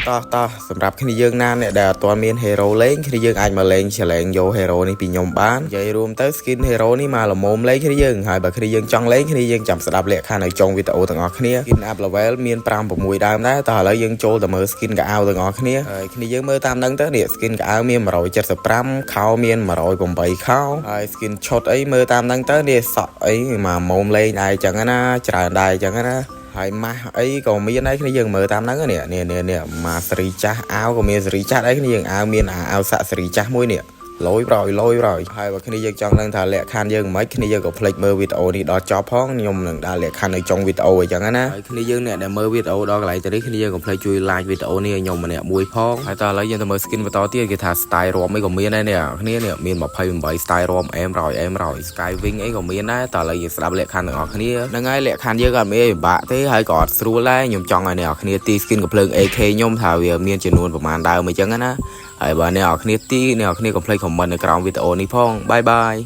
តោះតោះសម្រាប់គ្នាយើងណាអ្នកដែលអត់ទាន់មាន hero លេងគ្នាយើងអាចមកលេង challenge យក hero នេះពីខ្ញុំបាននិយាយរួមទៅ skin hero នេះមកល្មមលេងគ្នាយើងហើយបើគ្នាយើងចង់លេងគ្នាយើងចាំស្ដាប់លក្ខខណ្ឌនៅចុងវីដេអូទាំងអស់គ្នា skin up level មាន5 6ដើមដែរតោះឥឡូវយើងចូលទៅមើល skin ខោអាវទាំងអស់គ្នាហើយគ្នាយើងមើលតាមហ្នឹងទៅនេះ skin ខោអាវមាន175ខោមាន108ខោហើយ skin ឈុតអីមើលតាមហ្នឹងទៅនេះសក់អីមកមុំលេងដែរអញ្ចឹងណាច្រើនដែរអញ្ចឹងណាហើយម៉ាស់អីក៏មានដែរគ្នាយើងមើលតាមហ្នឹងនេះនេះនេះនេះម៉ាសេរីចាស់អាវក៏មានសេរីចាស់ដែរគ្នាយើងអាវមានអាវសាក់សេរីចាស់មួយនេះលយប្រយលយប្រយហើយបើគ្នាយើងចង់ដឹងថាលក្ខខណ្ឌយើងមិនគ្នាយើងក៏ភ្លេចមើលវីដេអូនេះដល់ចប់ផងខ្ញុំនឹងដាក់លក្ខខណ្ឌនៅចុងវីដេអូអញ្ចឹងណាហើយគ្នាយើងអ្នកដែលមើលវីដេអូដល់កន្លែងទៅនេះគ្នាយើងកុំភ្លេចជួយ like វីដេអូនេះឲ្យខ្ញុំម្នាក់មួយផងហើយតើឥឡូវយើងទៅមើល skin បន្តទៀតគេថា style រាំអីក៏មានដែរនេះគ្នានេះមាន28 style រាំអែមរយអែមរយ sky wing អីក៏មានដែរតើឥឡូវយើងស្ដាប់លក្ខខណ្ឌទាំងអស់គ្នាហ្នឹងហើយលក្ខខណ្ឌយើងក៏អត់មានអីពិបាកទេហើយក៏អត់ស្រួលដែរខ្ញុំចង់ឲ្យអ្នកនរគ្នាទី skin កំភ្លើង AK ខ្ញុំថាវាមានចំនួនប្រហែលដើមអញ្ចឹងណាហើយបើអ្នកនរគ្នាទីអ្នកនរគ្នាកុំភ្លេច comment នៅក្រោមវីដេអូនេះផង bye bye.